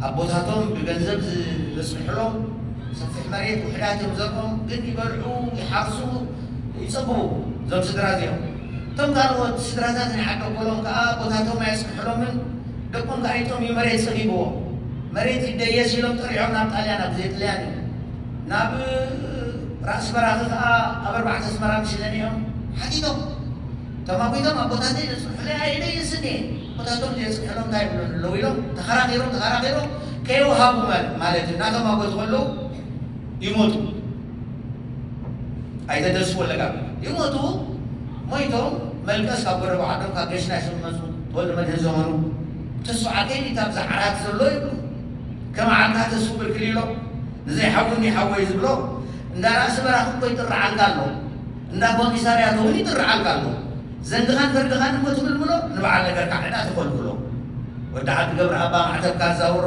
ኣቦታቶም ብገንዘብ ዘጽንሕሎም ሰፊሕ መሬት ውሕዳት እዮም ዘርኦም፣ ግን ይበልዑ፣ ይሓርሱ፣ ይጸግቡ። እዞም ስድራ እዚኦም፣ እቶም ካልኦት ስድራታት ናይ ዓዲ ኮሎም ከኣ ኣቦታቶም ኣየጽንሕሎምን፣ ደቆም ከኣ ይጠምዩ፣ መሬት ጸጊብዎም። መሬት ይደየስ ኢሎም ጠሪዖም ናብ ጣልያን፣ ኣብ ግዜ ጥልያን እዩ። ናብ ራእሲ በራኺ ከኣ ኣብ ኣርባዕተ ኣስመራ ምሽ ኢለን እዮም ሓቲቶም። እቶም ኣቦይቶም ኣቦታተይ ዘጽንሑለይ ኣየደየስን እየ። ኣቦታቶም ዘየጽንሕሎም እንታይ ይብሉን ኣለዉ ኢሎም ተኸራኺሮም፣ ተኸራኺሮም ከይወሃቡ ማለት፣ ማለት እዩ። እናተማጎቱ ከለዉ ይሞቱ። ኣይተ ተስፉ ወልደጋብ ይሞቱ። ሞይቶም መልቀስ ካብ ጎረባ ዓዶም ካብ ገሽናሽ ዝመጹ ተወልደ መድህን ዘመኑ፣ "ተስፉ ዓርከይ ድዩ ኣብዛ ዓራት ዘሎ?" ይብሉ። "ከመ ዓልካ ተስፉ ብርክል?" ኢሎ። ንዘይ ሓዊ እንዲ ሓወይ ዝብሎ፣ እንዳ ራእሲ በራኺ እኮ ይጥርዓልካ ኣሎ። እንዳ ኮሚሳርያት እውን ይጥርዓልካ ኣሎ። ዘንግኻን ፈርድኻን እሞ ትምልምሎ፣ ንበዓል ነገርካ ዕዳ ተኾልኩሎ። ወዲ ዓዲ ገብረኣባ ማዕተብካ ኣዛውሮ፣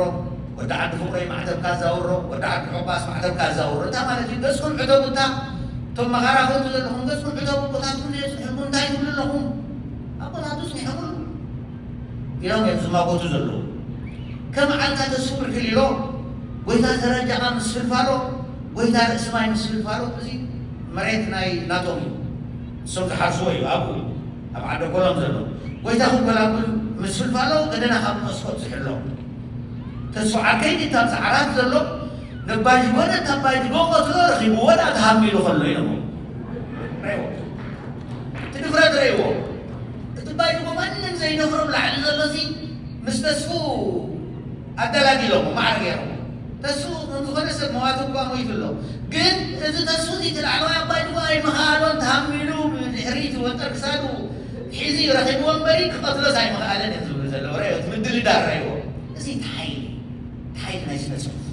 ወዲ ዓዲ ፍቕሮይ ማዕተብካ ኣዛውሮ፣ ወዲ ዓዲ ዖባስ ማዕተብካ ኣዛውሮ። እንታይ ማለት እዩ? ገጽኩም ዕተቡ፣ እታ እቶም መኻራኸቱ ዘለኹም ገጽኩም ዕተቡ፣ ኣቦታትኩም ዘየጽንሕልኩም እንታይ ትብሉ ኣለኹም? ኣቦታቱ ጽኒሖምሉ ኢሎም እዮም ዝማጎቱ ዘለዉ። ከም ዓልካ ተስፉ ብርክል ኢሎ፣ ጎይታ ተረጃኣ ምስ ፍልፋሎ፣ ጎይታ ርእሲ ማይ ምስ ፍልፋሎ፣ እዚ መሬት ናይ ናቶም እዩ። እሶም ዝሓርስዎ እዩ ኣብኡ፣ ኣብ ዓደ ኮሎም ዘሎ። ጎይታ ክጎላጉል ምስ ፍልፋሎ፣ ገደና ካብ መስኮት ዝሕሎ። ተስፉ ዓርከይ ድዩ ኣብዛ ዓራት ዘሎ? ነባይ ጅጎ ነታ ኣባይ ጅጎ ቀትሎ ረኺብዎ ደኣ ተሃሚሉ ከሎ ኢሎሞ። ረእይዎ። እቲ ድፍረት ረእይዎ። እቲ ኣባይ ጅጎ ማንም ዘይደፍሮ ብላዕሊ ዘሎ እዚ ምስ ተስፉ ኣደላዲሎሞ፣ ማዕረ ገይሮሞ። ተስፉ ከም ዝኾነ ሰብ መዋቲ እኳ ሞይቱ ኣሎ። ግን እዚ ተስፉ እዚ እቲ ላዕለዋይ ኣባይ ጅጎ ኣይምኸኣሎን፣ ተሃሚሉ ብድሕሪት ወጠር ክሳዱ ሒዙ እዩ ረኺብዎ እምበሪ ክቐትሎስ ኣይምኸኣለን እዮም ዝብሉ ዘለዉ። ረእይዎ፣ እቲ ምድልዳል ረእይዎ። እዚ እንታይ ሓይሊ፣ ሓይሊ ናይ ስነ ጽሑፍ።